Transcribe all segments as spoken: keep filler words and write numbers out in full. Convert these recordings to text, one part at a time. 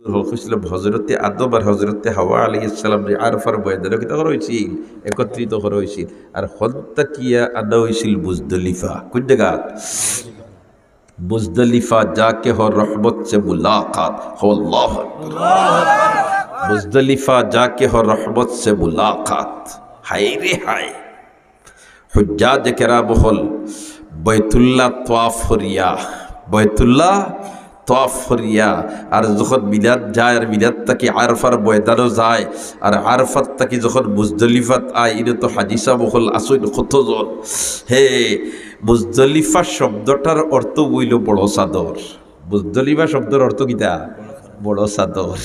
কইছিলাম, হজরতে আদম আর হজরতে হাওয়া আলাইহিস সালামরে আরফার ময়দানো কিতা করা অইছিল? একত্রিত করা অইছিল। আর হন থাকিয়া আনা অইছিল মুজদলিফা। কুন জাগাত? মুজদলিফা যাকে হো রহমত সে মুলাকাত। হো আল্লাহু আকবার। মুজদলিফা যাকে হো রহমত সে মুলাকাত। হায় রে হায়। হুজ্জাজ কেরাম অকল বয়তুল্লাহ তওয়াফ করিয়া, বয়তুল্লাহ তওয়াফ করিয়া, আর যখন মিনাত যায়, আর মিনাত থাকি আরফার ময়দানো যায়, আর আরফাত থাকি যখন মুজদলিফাত আয়, ইনো তো হাজি সাব অকল আছইন কতজন। হে, মুজদলিফা শব্দটার অর্থ অইলো বড় চাদর। মুজদলিফা শব্দর অর্থ কিতা? বড় চাদর।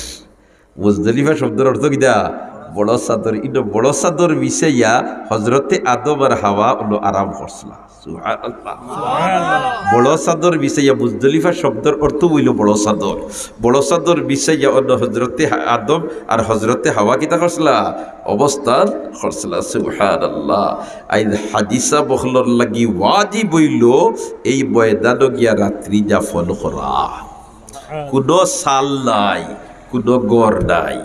মুজদলিফা শব্দর অর্থ কিতা? বড় চাদর। ইনো বড় চাদর বিছাইয়া হজরতে আদম আর হাওয়া অনো আরাম করছিলা। সুবহানাল্লাহ। বড় চাদর বিছাইয়া, মুজদলিফা শব্দর অর্থ অইলো বড় চাদর। বড় চাদর বিছাইয়া অনো হজরতে হা-, আদম আর হজরতে হাওয়া কিতা করছিলা? অবস্থান করছিলা। সুবহানাল্লাহ। আইজ হাজি সাব অকলর লাগি ওয়াজিব অইলো এই ময়দানো গিয়া রাত্রি যাপন করা। কুনু চাল নাই, কুনু ঘর নাই,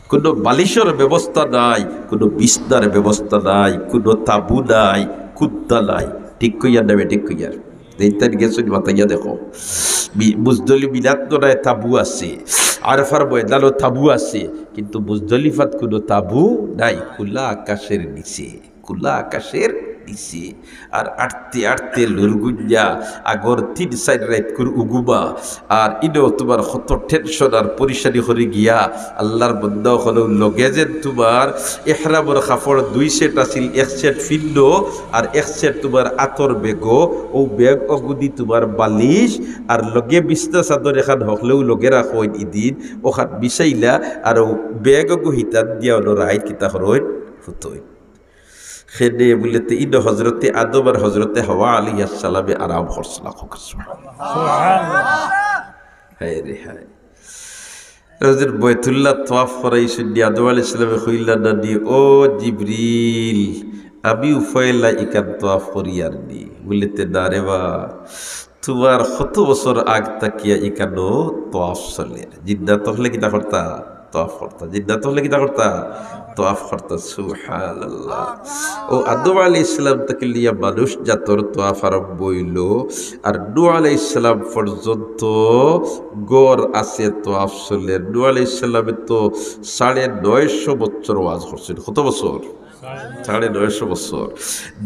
কুনু বালিশর ব্যবস্থা নাই, কুনু বিছনার ব্যবস্থা নাই, কুনু তাবু নাই, কুন্তা নাই। ঠিক কইয়ার না বেঠিক কইয়ার? যেইন তাইন গেছইন মাতাইয়া দেখো। মি-, মুজদলি মিনাত গনায় তাবু আছে, আরফার ময়দানো তাবু আছে, কিন্তু মুজদলিফাত কুনু তাবু নাই, খোলা আকাশের নিচে। খোলা আকাশের নিচে। আর আটতে আটতে লুরগুঞ্জা, আগর তিন চাইর রাইতকুর উগুমা, আর ইনো তুমার কত tension আর পরিশানি করি গিয়া, আল্লার বন্দা অকলর লগে যেন তুমার এহরামর কাপড় দুই set আছিল, এক set ফিন্দো, আর এক set তুমার আতর বেগো, অউ বেগ অগুদি তুমার বালিশ, আর লগে বিছনা চাদর এখান হকলেউ লগে রাখইন ইদিন, অখান বিছাইলা, আর অউ বেগ অগু হিতাত দিয়া অনো রাইত কিতা করইন, হুতইন। খেনে বুলে তে ইনো হজরতে আদম আর হজরতে হাওয়া আলাইহিস সালামে আরাম করছিলা। কউক্কা সুবহানাল্লাহ। হায় রে হায়। হজরত বয়তুল্লাহ তওয়াফ করাইছইন নি, আদম আলাইহিস সালামে কইলা না নি, "ও জিবরিল, আমিউ পয়লা ইখান তওয়াফ করিয়ার নি।" বুলে তে, "না রে বা, তুমার কত বছর আগ থাকিয়া ইখানো তওয়াফ চলের।" জিন্দা তকলে কিতা করতা? তওয়াফ করতা। জিন্দা তকলে কিতা করতা? তওয়াফ করতা। সুবহানাল্লাহ। অউ আদম আলাইহিস সালাম থাকি লইয়া মানুষ জাতর তওয়াফ আরম্ভ অইলো। আর নূহ আলাইহিস সালাম পর্যন্ত গড় আছে তওয়াফ চলের। নূহ আলাইহিস সালামে তো সাড়ে নয়শো বছর ওয়াজ করছইন। কত বছর? সাড়ে নয়শো বছর।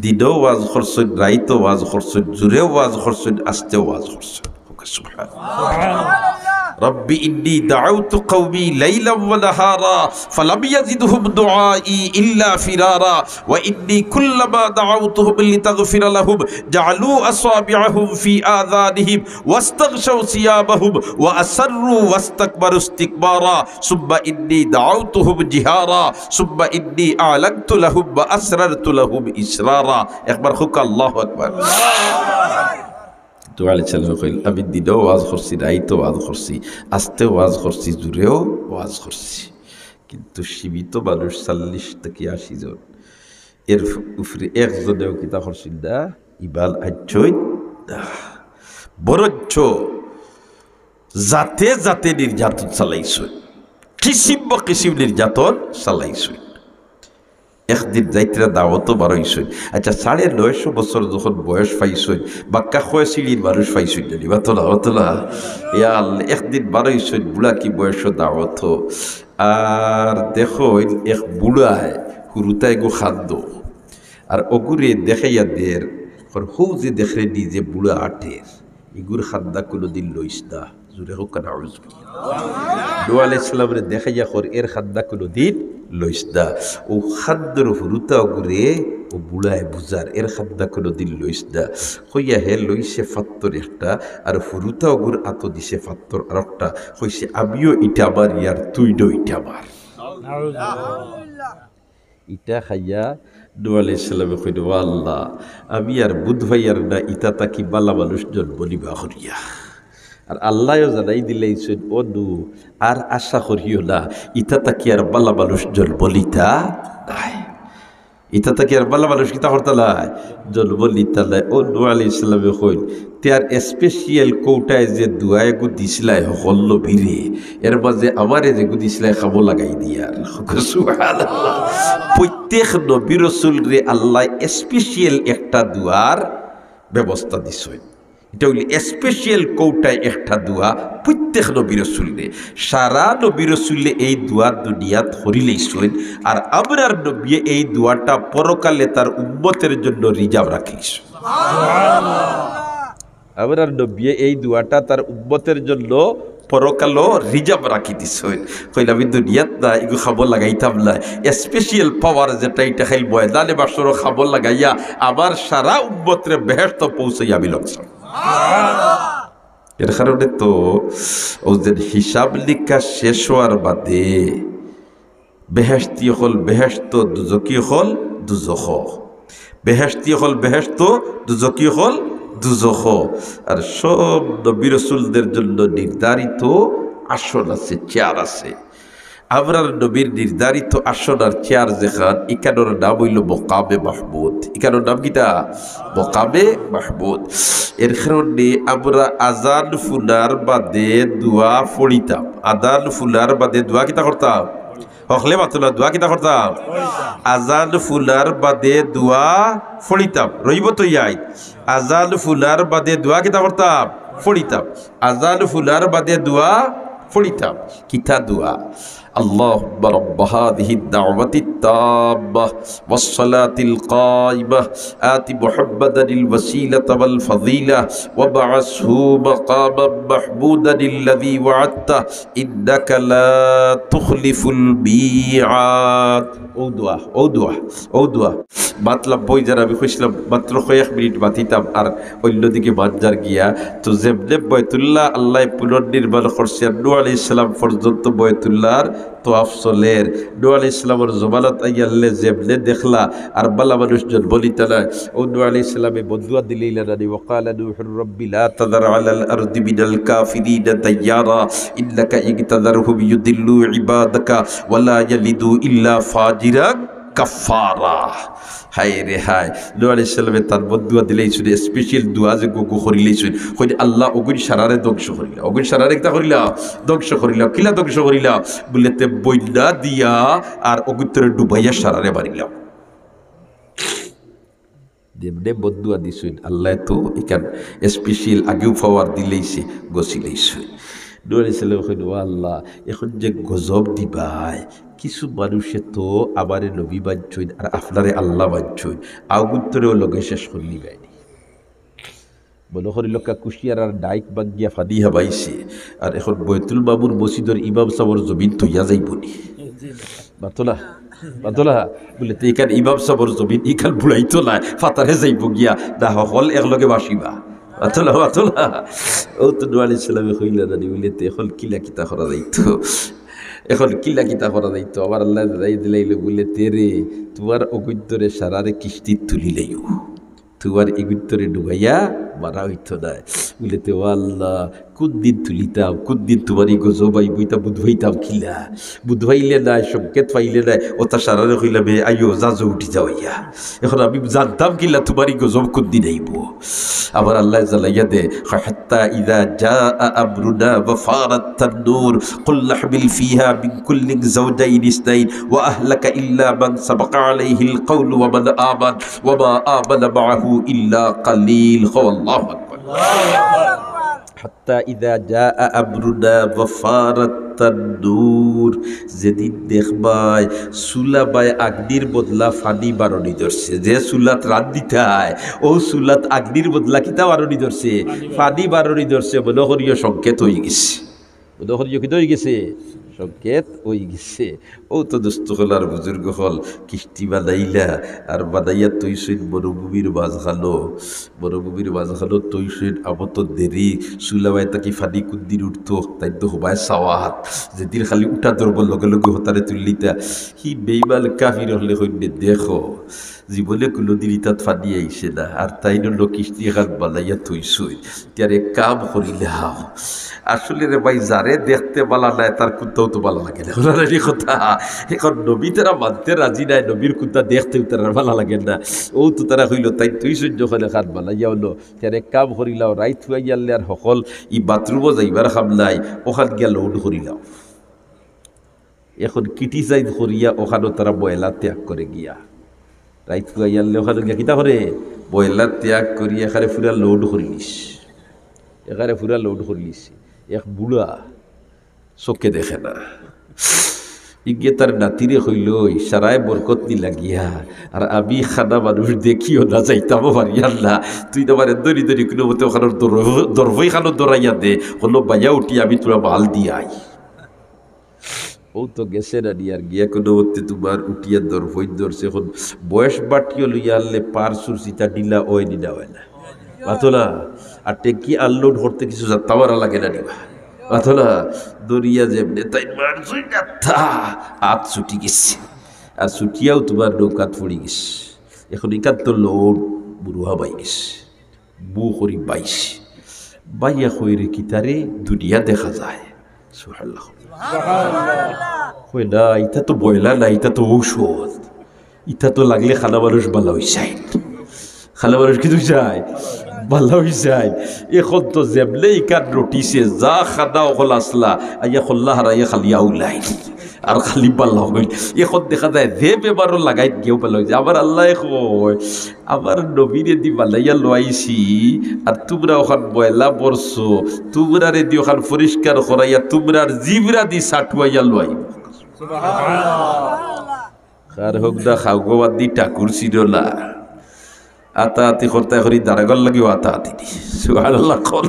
দিনো ওয়াজ করছইন, রাইতো ওয়াজ করছইন, জুরেও ওয়াজ করছইন, আস্তেও ওয়াজ করছইন। সুবহানাল্লাহ। رب إني دعوت قومي ليلا ونهارا فلم يزدهم دعائي إلا فرارا وإني كلما دعوتهم لتغفر لهم جعلوا أصابعهم في آذانهم واستغشوا ثيابهم وأصروا واستكبروا استكبارا ثم إني دعوتهم جهارا ثم إني أعلنت لهم وأسررت لهم إسرارا। একবার কউক্কা আল্লাহু আকবার। নূহ আলাইহিস সালামে কইলা, "আমি দিনো ওয়াজ করছি, রাইতো ওয়াজ করছি, আস্তেও ওয়াজ করছি, জুরেও ওয়াজ করছি।" কিন্তু সীমিত মানুষ, চল্লিশ থাকি আশি জন, এর উপরে একজনেও কিতা করছইন না, ইমান আনছইন না। বরঞ্চ জাতে জাতে নির্যাতন চালাইছইন, কিসিম বা কিসিম নির্যাতন চালাইছইন। একদিন যাইত্রা দাওয়াতো বারইছইন। আচ্ছা, সাড়ে নয়শো বছর যখন বয়স পাইছইন, বাক্কা কয় সিঁড়ির মানুষ পাইছইন জানি, মাতো না, মাতো না। ইয়া আল্লাহ, একদিন বারইছইন, বুড়া কি বয়সো দাওয়াতো। আর দেখইন, এক বুড়ায়, হুরুতায় গো খাদ্য। আর অগুরে দেখাইয়া দের, কর, "হউ যে দেখরে নি যে বুড়া আটের, ইগুর খান্দা কুনুদিন লইস না।" জুরে কউক্কা নাউজুবিল্লাহ। নূহ আলাইহিস সালামরে দেখাইয়া কর, "এর খান্দা কুনুদিন লইস না।" অউ খান্দর হুরুতা অগুরে অউ বুড়ায় বুঝার, "এর খান্দা কুনুদিন লইস না।" কইয়া হে লইছে ফাত্তর একটা, আর হুরুতা অগুর আতো দিছে ফাত্তর আরোকটা। কইছে, "আমিও ইটা মারি আর তুইনও ইটা মার।" ইটা খাইয়া নূহ আলাইহিস সালামে কইন, "ও আল্লাহ, আমি আর বুঝ পাইয়ার না, ইতা থাকি বালা মানুষ জন্ম নিবা করিয়া।" আর আল্লায়ও জানাই দিলাইছইন, "ও নূহ, আর আশা করিও না, ইতা থাকি আর বালা মানুষ জন্ম নিতা নায়।" ইতা থাকি আর বালা মানুষ কিতা করতা নায়, জন্ম নিতা নায়। অউ নূহ আলাইহিস সালামে কইন, তে আর special কোটায় যে দোয়া এগু দিছলায় হকল নবীরে, এর মাঝে আমারে যেগু দিছলায় কামো লাগাই দিয়ার। সুবহানাল্লাহ। প্রত্যেক নবী রসুলরে আল্লায় special একটা দোয়ার ব্যবস্থা দিছইন। ইটা অইল special কোটায় একটা দোয়া প্রত্যেক নবী রসুলরে। সারা নবী রসুলে এই দোয়া দুনিয়াত করিলাইছইন, আর আমরার নবিয়ে এই দোয়াটা পরকালে তার উম্মতের জন্য reserve রাখিলাইছইন। আমরার নবিয়ে এই দোয়াটা তার উম্মতের জন্য পরকালো reserve রাখি দিছইন। কইলা, আমি দুনিয়াত না, এগু কামো লাগাইতাম না। Special power যেটা, ইটা খালি ময়দানে মাশরো কামো লাগাইয়া আমার সারা উম্মতরে বেহেশতো পৌঁছাইয়া আমি লমছাম। এর কারণে তো অউ যে হিসাব নিকাশ শেষ অওয়ার বাদে বেহেশতি অকল বেহেশতো, দুজখি অকল দুজখো। বেহেশতি অকল বেহেশতো, দুজখি অকল দুজখো। আর সব নবী রসুলদের জন্য নির্ধারিত আসন আছে, চেয়ার আছে। আমরার নবীর নির্ধারিত আসন আর চেয়ার যেখান, ইখানর নাম অইল মকামে মাহমুদ। ইখানর নাম কিতা? মকামে মাহমুদ। এর কারণে আমরা আজান ফুনার বাদে দোয়া পড়িতাম। আজান ফুনার বাদে দোয়া কিতা করতাম? হকলে মাতলা, দোয়া কিতা করতাম? আজান ফুনার বাদে দোয়া পড়িতাম। রইব তো ইয়াদ। আজান ফুনার বাদে দোয়া কিতা করতাম? পড়িতাম। আজান ফুনার বাদে দোয়া পড়িতাম। কিতা দোয়া? اللهم رب هذه الدعوة التامة والصلاة القائمة آت محمدا الوسيلة والفضيلة وابعثه مقاما محمودا الذي وعدته إنك لا تخلف الميعاد। অউ দোয়া, অউ দোয়া, অউ দোয়া। মাতলাম বই যারা আমি কইছিলাম মাত্র কয়েক মিনিট মাতিতাম, আর অন্যদিকে বাদ যার গিয়া। তো যেমনে বয়তুল্লাহ আল্লায় পুনর্নির্মাণ করছে, আর নূহ আলাইহিস সালাম পর্যন্ত বয়তুল্লাহর তওয়াফ চলের। নূহ আলাইহিস সালামর জমানাত আইয়ারলে যেমনে দেখলা, আর বালা মানুষ জন্ম নিতা নায়। অউ নূহ আলাইহিস সালামে বদদোয়া দিলাইলা নানি, وقال نوح رب لا تذر على الأرض من الكافرين ديارا إنك إن تذرهم يضلوا عبادك ولا يلدوا إلا فاجرا كفارا। হায় রে হায়, নূহ আলাইহিস সালামে তার বদদোয়া দিলাইছইন, special দোয়া যেগু করিলাইছইন। কইন, আল্লাহ, অগুইন সারারে ধ্বংস করিলা, অগুইন সারারে কিতা করিলা? ধ্বংস করিলা। কিলা ধ্বংস করিলা? বুলে, তে বন্যা দিয়া আর অগুইন্তরে ডুবাইয়া সারারে মারিলা। যেমনে বদদোয়া দিছইন, আল্লায় তো ইখান special আগেউ power দিলাইছে, গছিলাইছইন। নূহ আলাইহিস সালামে কইন, ও আল্লাহ, এখন যে গজব দিবায়, কিছু মানুষে তো আমারে নবী মানছইন আর আপনারে আল্লাহ মানছইন, অগুইন্তরেও লগে শেষ করিলিবায়নি। মনো করিলাউক্কা কুশিয়ারার ডাইক ভাঙ্গিয়া ফানি হামাইছে, আর এখন বয়তুল মামুর মসজিদর ইমাম সাবর জমিন থইয়া যাইবনি। মাতলা, মাতলা, বুলে, তে ইখান ইমাম সাবর জমিন, ইখান বুড়াইতো নায়, ফাতারে যাইবো গিয়া, না হকল একলগে বাসিবা। মাতলা, মাতলা। অউ তো নূহ আলাইহিস সালামে কইলা নানি, বুলে, তে এখন কিলা কিতা করা যাইতো? এখন কিলা কিতা করা যাইতো? আমার আল্লায় জানাই দিলাইলা, বুলে, তে রে, তুমার অগুইন্তরে সারারে কিস্তিত তুলিলাইও। তুমার ইগুইন্তরে ডুবাইয়া মারা অইতো নায়। বুলে, তে ও আল্লাহ, কুনদিন তুলিতাম, কুনদিন তুমার ই গজব আইবো, ইতা বুঝবাইতাম কিলা? বুঝবাইলে নায়, সংকেত পাইলে নায়, অতা সারারে কইলাম, এ আইও, জাজো উঠি যাও ইয়া। এখন আমি জানতাম কিলা তুমার ই গজব কুনদিন আইবো? আবার আল্লায় জানাইয়া দে, حتى إذا جاء أمرنا وفارت النور قلنا احمل فيها من كل زوجين اثنين وأهلك إلا من سبق عليه القول ومن آمن وما آمن معه إلا قليل। কও, আল্লাহু আকবার। حتى إذا جاء أمرنا وفارت النور, যেদিন দেখবায় চুলা বায় আগ্নির বদলা ফানি বারনি ধরছে, যে চুলাত রান্দিতায়, অউ চুলাত আগ্নির বদলা কিতা বারনি ধরছে? ফানি বারনি ধরছে। মনো করিও সংকেত অইগেছে। মনো করিও কিতা অইগেছে? সংকেত অইগেছে। অউ তো দোস্ত অকল আর বুজুর্গ অকল, কিস্তি বানাইলা, আর বানাইয়া থইছইন মরুভূমির মাঝখানো। মরুভূমির মাঝখানো থইছইন, আবো তো দেরি, চুলা বায় থাকি ফানি কুনদিন উঠতো, তাইন তো হবায় চাওয়াত। যেদিন খালি উঠা ধরবো, লগে লগে হতারে তুলিলিতা। হি বেইমান কাফির অকলে কইন নে, দেখো, জীবনে কুনুদিন ইতাত ফানি আইছে না, আর তাইন অইলো কিস্তি এখান বানাইয়া থইছইন। তে আর এক কাম করিলাও। আসলে রে ভাই, যারে দেখতে বালা নায়, তার কুন্তা অত ভালা লাগে না। অখন আর এই কথা, অখন নবী তারা মানতে রাজি নায়, নবীর কুন্তা দেখতেও তারার ভালা লাগে না। অউ তো তারা কইলো, তাইন তুই সহ্য করে খান বানাইয়া অইলো, তাইন এক কাম করিলাও, রাইত ফুয়াইয়ারলে আর হকল ই বাথরুমো যাইবার কাম নাই, অখান গিয়া লোড করিলাও। অখন criticize করিয়া অখানো তারা বয়লা ত্যাগ করে গিয়া। রাইত ফুয়াইয়ারলে অখানো গিয়া কিতা করে? বয়লা ত্যাগ করিয়া এখানে পুরা লোড করিলিছে। এখানে পুরা লোড করিলিছে। এক বুড়া চোখে দেখে না। ইগে তার নাতিরে কইলো, "ই সারায় বরকত নি লাগিয়া, আর আমি কানা মানুষ দেখিও না, যাইতামও পারিয়ার না। তুই তো আমারে ধরি ধরি কুনু মতে অখানোর দরফ-, দরফই খানো ধরাইয়া দে, অনো বাইয়া উঠি আমি থুড়া মাল দিয়া আই।" অউ তো গেছে না নি, আর গিয়া কুনু মতে তুমার উঠিয়া দরফই ধরছে। অখন বয়স বাটিও লইয়া আনলে পার সুরসিতা ঢিলা অয় নি না অয় না? মাতো না? আর ট্যাঙ্কি আনলোড করতে কিছু যাত্রা মারা লাগে না নি বা? মাতো না? ধরিয়া যেমনে তাইন মারছইন যাত্রা, আত ছুটি গেছে। আর ছুটিয়াও তুমার নৌকাত পড়ি গেছে। অখন ইখান তো লোড বুরু হামাই গেছে। বু করি বাইছে। বাইয়া কয়, "রে কিতারে দুনিয়া দেখা যায়।" সুবহানাল্লাহ। কয়, "না, ইটা তো বয়লা না, ইটা তো ঔষধ। ইটা তো লাগলে কানা মানুষ ভালা অই যায়।" কানা মানুষ কিতা অই যায়? ভালা অই যায়। অখন তো যেমনে ইখান রটিছে, যা কানা অকল আছলা, আইয়া কল্লা হারাইয়া খালি আউলাইন। আর খালি ভালা অইল। অখন দেখা যায় যে বেমারও লাগাইত গিয়াও ভালা অই যায়। আমার আল্লায় কয়, আমার নবীরে দি বানাইয়া লওয়াইছি, আর তুমরা অখান ময়লা বরছো, তুমরারে দি অখান পরিষ্কার করাইয়া তুমরার জিবরা দি চাটুয়াইয়া লওয়াই। কার হোক দা খাওগো বাদ দি ঠাকুর ছিল না। আতাআতি করতে করি দারাগর লাগিও আতাআতি দি। সুবহানাল্লাহ কও।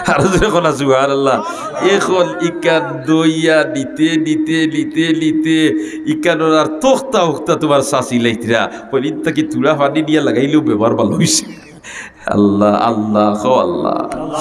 আর জোরে কও না সুবহানাল্লাহ। অখন ইখান দইয়া নিতে, নিতে, নিতে, নিতে, ইখানর আর তক্তা উক্তা তুমার চাচি লাইতরা। কইলিন তাকি তুরা পানি নিয়া লাগাইলেও বেমার ভালা অইছে। আল্লাহ, আল্লাহ, কও আল্লাহ।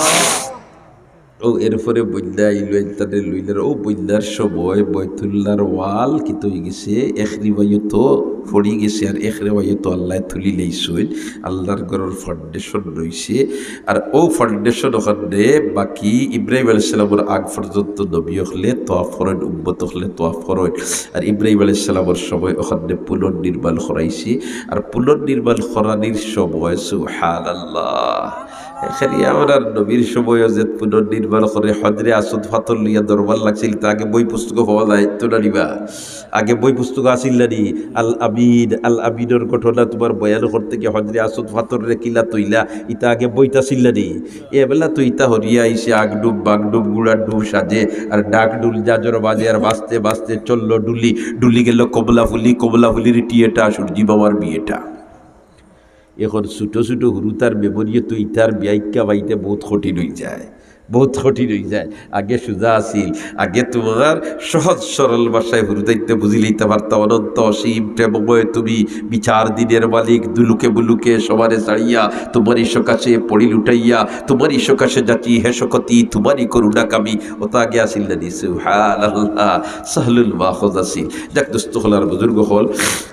অউ এরপরে বন্যা আইলো, ইন্টারনেট লইলার। অউ বন্যার সময় বয়তুল্লার ওয়াল কিতা অই গেছে, এক রিওয়ায়তো পড়ি গেছে, আর এক রিওয়ায়তো আল্লায় তুলি লাইছইন। আল্লার ঘরর ফাউন্ডেশন রইছে। আর অউ ফাউন্ডেশন অখানে বাকি ইব্রাহিম আলাইহিস সালামর আগ পর্যন্ত নবী অকলে তওয়াফ করইন, উম্মত অকলে তওয়াফ করইন। আর ইব্রাহিম আলাইহিস সালামর সময় অখানে পুনর্নির্মাণ করাইছে। আর পুনর্নির্মাণ করানির সময়, সুবহানাল্লাহ, এখানে আমরার নবীর সময়ও যে পুনর্নির্মাণ করে হজরে আসওয়াদ পাথর লইয়া দরবার লাগছিল, তা আগে বই পুস্তকো পাওয়া যাইতো না নি বা? আগে বই পুস্তকো আছিল না নি? আল আমিন, আল আমিনর ঘটনা তুমার বয়ান করতে গিয়া হজরে আসওয়াদ পাথররে কিলা তইলা, ইতা আগে বইত আছিল না নি? এবেলা তো ইতা হরিয়া আইছে, আগডুব, বাগডুব, গুড়ার ডুব সাজে, আর ডাক ডুল, জাজর বাজে, আর বাজতে বাজতে চললো ডুলি, ডুলি গেল কমলা ফুলি, কমলা ফুলির টিয়েটা, সূর্যি বাবার বিয়েটা। অখন ছোট ছোট হুরুতার মেমোরিও তো ইতার ব্যাখ্যা পাইতে বউত কঠিন অই যায়, বউত কঠিন অই যায়। আগে সুজা আছিল, আগে তুমার সহজ সরল ভাষায় হুরুতাইন্তে বুঝিলিতা পারতা, অনন্ত অসীম প্রেমময় তুমি, বিচার দিনের মালিক, দুলুকে বুলুকে সবারে ছাড়িয়া, তুমারই সকাশে পড়ি লুটাইয়া, তুমারই সকাশে যাচি হে শকতি, তুমারই করুণা কামি, অতা আগে আছিল না নি? সুবহানাল্লাহ, সাহলুল মাখুজ আছিল। যাক দোস্ত অকল আর বুজুর্গ অকল,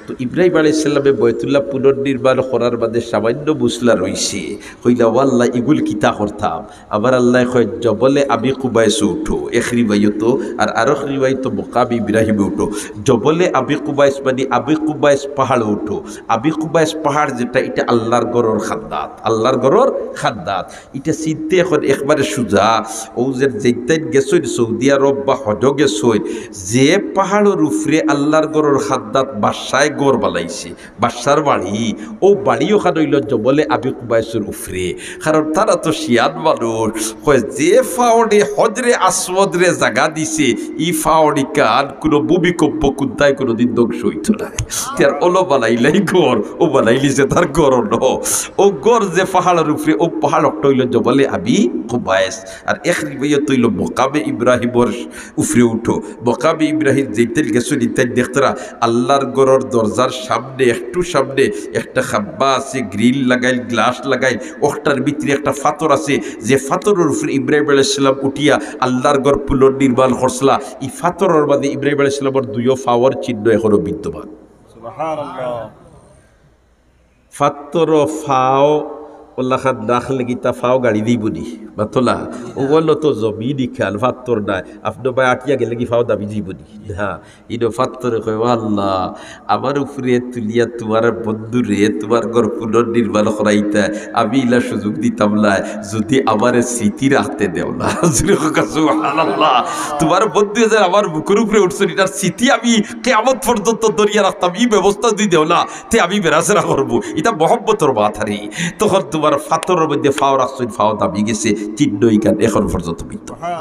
তো ইব্রাহিম আলাইহিস সালামে বয়তুল্লাহ পুনর্নির্মাণ করার বাদে সামান্য মুসলা রইছে। কইলা, "ও আল্লাহ, ইগুল কিতা করতাম?" আমার আল্লায় কয়, "জবলে আবি কুবাইসো উঠো", এক রিওয়ায়তো, আর আরক রিওয়ায়তো মকামে ইব্রাহিমো উঠো। জবলে আবি কুবাইস মানি আবি কুবাইস পাহাড়ো উঠো। আবি কুবাইস পাহাড় যেটা, ইটা আল্লার ঘরর খান্দাত, আল্লার ঘরর খান্দাত। ইটা চিনতে অখন একবারে সুজা। অউ যে যেইনতাইন গেছইন সৌদি আরব বা হজো গেছইন, যে পাহাড়র উপরে আল্লার ঘরর খান্দাত বাদশায় ঘর বানাইছে, বাদশার বাড়ি, অউ বাড়ি অখান অইলো জবলে আবি কুবাইসর উপরে। কারণ তারা তো শিয়ান মানুষ, কয় যে পাহাড়ে হজরে আসওয়াদরে জাগা দিছে, ই পাহাড় ইখান কুনু ভূমিকম্প কুন্তায় কুনুদিন ধ্বংস অইতো নায়। তে আর অলা বানাইলাই ঘর, অউ বানাইলিছে তার ঘর অনো। অউ ঘর যে পাহাড়র উপরে, অউ পাহাড় অকটা অইলো জবলে আবি কুবাইস। আর এক রিওয়ায়ত অইলো মকামে ইব্রাহিমর উপরে উঠো। মকামে ইব্রাহিম যেইনতাইন গেছইন, ইনতাইন দেখতারা আল্লার ঘরর দরজার সামনে, একটু সামনে একটা খাম্বা আছে, গ্রিল লাগাইল, গ্লাস লাগাইল, অকটার ভিতরে একটা ফাতর আছে, যে ফাতরর উপরে ইব্রাহিম আলাইহিস সালাম উঠিয়া আল্লার ঘর পুনর্নির্মাণ করছলা। ই ফাতরর মাঝে ইব্রাহিম আলাইহিস সালামর দুইও ফাওর চিহ্ন এখনো বিদ্যমান। সুবহানাল্লাহ। ফাতর ফাও কল্লা খান রাখলে কিতা ফাও গাড়ি দিবনি? মাতলা, ও বললো তো জমিন ইখান, ফাত্তর নায়। আপনে বায় আটিয়া গেলে কি ফাও দাবি দিবনি? না, ইনো ফাত্তরে কয়, "ও আল্লাহ, আমার উপরে তুলিয়া তোমার বন্ধুরে তোমার ঘর পুনর্নির্মাণ করাইতা, আমি ইলা সুযোগ দিতাম না, যদি আমারে স্মৃতি রাখতে দেও না।" জোরে কও, সুবহানাল্লাহ। তোমার বন্ধু যে আমার বুকের উপরে উঠছে, এটার স্মৃতি আমি কিয়ামত পর্যন্ত ধরিয়া রাখতাম, ই ব্যবস্থা যদি দেও না, তে আমি বেড়াছেড়া করবো। ইটা মহব্বতর মাত আরি। তখন তোমার ফাত্তরর মধ্যে ফাও রাখছইন, ফাও দাবি গেছে, চিহ্ন ইখান এখন পর্যন্ত বিদ্যমান।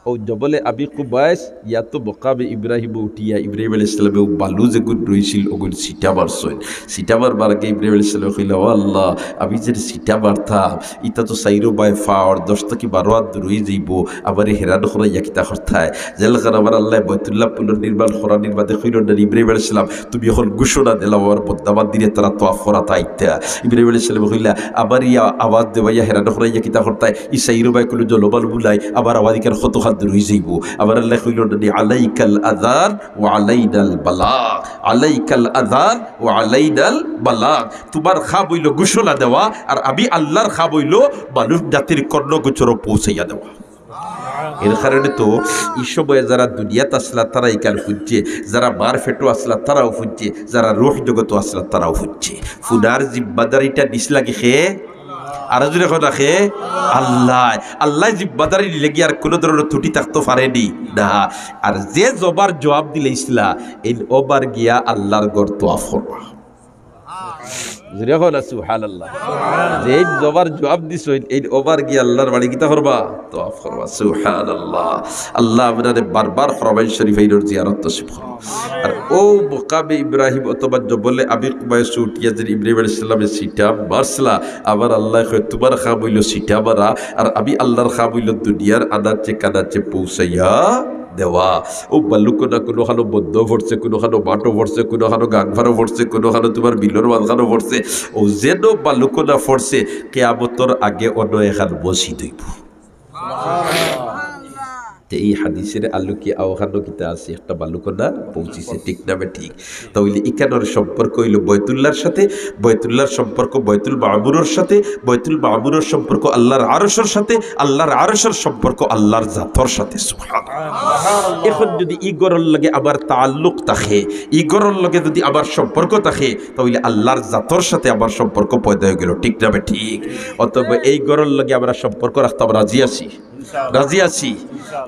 ও জবলে আবি কুবাইস, ইয়া তো মকামে ইব্রাহিম উঠিয়া ইব্রাহিম আলাইহিস সালামে ও বালু যেগুন রইছিল, ওগুন ছিটা মারছইন। ছিটা মারবার আগে ইব্রাহিম আলাইহিস সালামে কইলা, "ও আল্লাহ, আমি যে ছিটা মারতাম, ইটা তো চাইরো বায় ফাওর, দশ থাকি বারো হাত দূর অইযাইবো, আমারে হেরান করাইয়া কিতা করতায়?" যেলাখান আমার আল্লাহ বয়তুল্লাহ পুনর্নির্মাণ করানির বাদে কইলা না, "ইব্রাহিম আলাইহিস সালাম, তুমি এখন ঘোষণা দিলাও, আমার বন্দা বান্দিরে তারা তওয়াফ করাত আইতা।" ইব্রাহিম আলাইহিস সালামে কইলা, "আমার ইয়া আওয়াজ দেওয়াইয়া হেরান করাইয়া কিতা করতায়? ই চাইরো বায় কুনু জনমানবও নাই, আমার আওয়াজ ইখান কতখান দূর অইযাইবো?" আমার আল্লাহ কইলা না, "আলাইকাল আযান ওয়া আলাইনাল বালাগ, আলাইকাল আযান ওয়া আলাইনাল বালাগ।" তোমার কাম অইলো ঘোষণা দেওয়া, আর আমি আল্লাহর কাম অইলো মানুষ জাতির কর্ণগোচরো পৌঁছাইয়া দেওয়া। এর কারণে তো ই সময়ে যারা দুনিয়াত আছলা, তারা ইখান হুনছে, যারা মার পেটো আছলা, তারাও হুনছে, যারা রুহ জগতো আছলা, তারাও হুনছে। হুনার জিম্মাদারিটা নিছলা কে? আর জোরে কও না কে? আল্লাহ। আল্লাহ জিম্মাদারি নিলে কি আর কুনু ধরনর ত্রুটি থাকতো পারেনি? না। আর যে জবার জুয়াব দিলাইছলা, এইন ওবার গিয়া আল্লাহর ঘর তওয়াফ করবা। জোরে কও না, সুবহানাল্লাহ। যেইন জবার জুয়াব দিছো, এইন ওবার গিয়া আল্লাহর বাড়ি কিতা করবা? তওয়াফ করবা। সুবহানাল্লাহ। আল্লাহ আপনারে বারবার হরামাইন শরীফাইনর জিয়ারত নসিব করো। আর ও মকামে ইব্রাহিম অথবা জবলে আবি কুবাইসো উঠিয়া যে ইব্রাহিম আলাইহিস সালামে ছিটা মারছলা, আমার আল্লাহ কয়, "তোমার কাম অইলো ছিটা মারা, আর আমি আল্লাহর কাম অইলো দুনিয়ার আনাচে কানাচে পৌঁছাইয়া দেওয়া।" ও বালুকণা কুনুখানো বন্দো পড়ছে, কুনুখানো মাঠো পড়ছে, কুনুখানো গাঙ্গারো পড়ছে, কুনুখানো তোমার বিলর মাঝখানো পড়ছে, ও যেনো বালুকণা পড়ছে, কিয়ামতর আগে অনো এখান মসজিদ অইবো। তে ই হাদিসর আলোকে অখানো কিতা আছে, একটা বালুকণা পৌঁছিছে, ঠিক না বে ঠিক? তাইলে ইখানর সম্পর্ক অইলো বয়তুল্লাহর সাথে, বয়তুল্লাহর সম্পর্ক বয়তুল মামুরর সাথে, বয়তুল মামুরর সম্পর্ক আল্লাহর আরশর সাথে, আল্লাহর আরশর সম্পর্ক আল্লাহর জাতর সাথে। সুবহানাল্লাহ। এখন যদি ই ঘরর লগে আমার তাআল্লুক থাকে, ই ঘরর লগে যদি আমার সম্পর্ক থাকে, তাইলে আল্লাহর জাতর সাথে আমার সম্পর্ক পয়দা অইগেলো, ঠিক না বে ঠিক? অতএব এই ঘরর লগে আমরা সম্পর্ক রাখতাম রাজি আছি। রাজি আছি।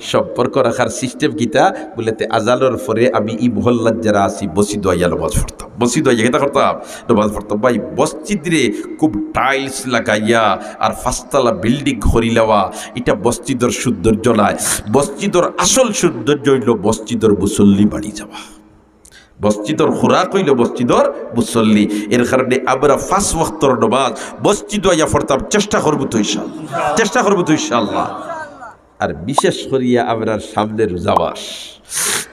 সম্পর্ক রাখার সিস্টেম কিতা? বুলে, তে আজানর পরে আমি ই মহল্লাত যারা আছি, মসজিদো আইয়া নামাজ পড়তাম, মসজিদো আইয়া কিতা করতাম? নামাজ পড়তাম। ভাই, মসজিদরে খুব টাইলস লাগাইয়া আর পাঁচতলা বিল্ডিং করিলাওয়া, ইটা মসজিদর সৌন্দর্য নায়। মসজিদর আসল সৌন্দর্য অইলো মসজিদর মুসল্লি বাড়ি যাওয়া। মসজিদর খোরাক অইলো মসজিদর মুসল্লি। এর কারণে আমরা পাঁচ ওয়াক্তর নামাজ মসজিদো আইয়া পড়তাম, চেষ্টা করবো তো ইনশাআল্লাহ, চেষ্টা করবো তো ইনশাআল্লাহ। আর বিশেষ করিয়া আমরার সামনে রোজা মাস,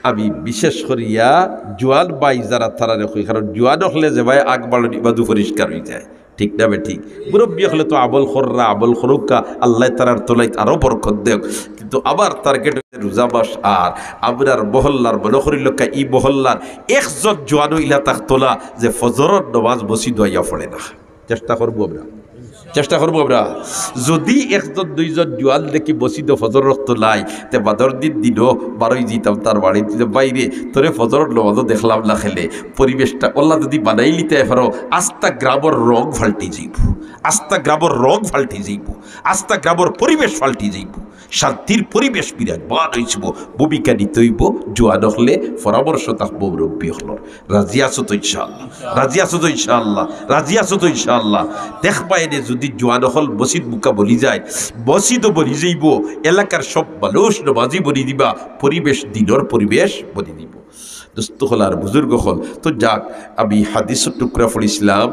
আমি বিশেষ করিয়া জুয়ান ভাই যারা, তারারে কই, কারণ জুয়ান অকলে যে ভাই আগ বাড়ানি বাদু পরিষ্কার অইযায়, ঠিক না বে ঠিক? মুরব্বি অকলে তো আমল কররা, আমল করউক্কা, আল্লায় তারার তলাইত আরো বরকত দেউক। কিন্তু আমার টার্গেট অইছে রোজা মাস, আর আমরার মহল্লার, মনো করিলাউক্কা ই মহল্লার একজন জুয়ানও ইলা থাকতো না যে ফজরর নামাজ মসজিদো আইয়া পড়ে না। চেষ্টা করবো আমরা, চেষ্টা করবো আমরা। যদি একজন দুইজন জুয়ান দেখি মসজিদো ফজরর অক্ত নাই, তে বাদর দিন দিনো বারই যিতাম তার বাড়িত, যে, "ভাইরে, তোরে ফজরর নামাজো দেখলাম না কেনে।" পরিবেশটা অলা যদি বানাইলিতায় পারো, আস্তা গ্রামর রং পাল্টি যাইবো, আস্তা গ্রামর রং পাল্টি যাইবো, আস্তা গ্রামর পরিবেশ পাল্টি যাইবো, শান্তির পরিবেশ বিরাজমান অইযিবো। ভূমিকা নিতে অইবো জুয়ান অকলে, পরামর্শ থাকবো মুরব্বি অকলর। রাজি আছো তো ইনশাআল্লাহ? রাজি আছো তো ইনশাআল্লাহ? রাজি আছো তো ইনশাআল্লাহ? দেখবায় নে, যদি জুয়ান অকল মসজিদ মুখা বনি যায়, মসজিদও বনি যাইবো, এলাকার সব মানুষ নামাজি বনি দিবা, পরিবেশ দিনর পরিবেশ বনি দিবো। দোস্ত অকল আর বুজুর্গ অকল, তো যাক, আমি হাদিসর টুকরা পড়ছিলাম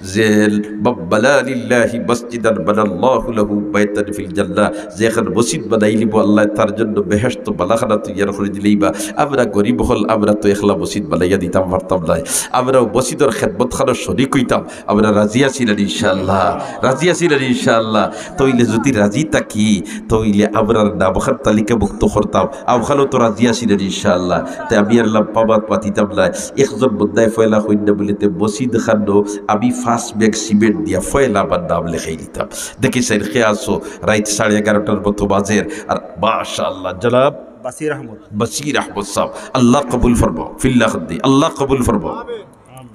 যে, "মান বানা লিল্লাহি মসজিদান বানাল্লাহু লাহু বাইতান ফিল জান্নাহ", যে একখান মসজিদ বানাইলিবো, আল্লায় তার জন্য বেহেশতো বালাখানা তৈয়ার করি দিলাইবা। আমরা গরিব অকল, আমরা তো একলা মসজিদ বানাইয়া দিতাম পারতাম নায়, আমরাও মসজিদর খেদমতখানো শরিক অইতাম। আমরা রাজি আছি না ইনশাআল্লাহ? রাজি আছি না ইনশাআল্লাহ? তইলে যুদি রাজি থাকি, তইলে আমরার নামখান তালিকাভুক্ত করতাম। আমখানও তো রাজি আছি না ইনশাআল্লাহ? তে আমি আর লম্বা মাত মাতিতাম না। একজন বন্দায় পয়লা কইন্যা বুলিতে মসজিদ খানো আমি পাঁচ ব্যাগ সিমেন্ট দিয়া পয়লা আমার নাম লেখাই দিতাম। দেখি স্যার, কে আছো? রাইত সাড়ে এগারোটার মতো বাজের। আর মাশাআল্লাহ, জনাব বাসির আহমদ। বাসির আহমদ সাহেব, আল্লাহ কবুল ফরমাও। ফিল্লা খাদ্দি, আল্লাহ কবুল ফরমাও।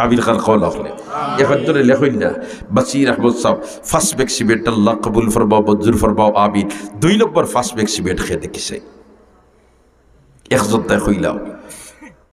আমিন খান কওলা অকলে। এখন জনে লেখইন না, বাসির আহমদ সাহেব, পাঁচ ব্যাগ সিমেন্ট আল্লাহ কবুল ফরমাও, মঞ্জুর ফরমাও, আমিন। দুই নম্বর পাঁচ ব্যাগ সিমেন্ট কে দেখিছে? একজন তাই কইলাও।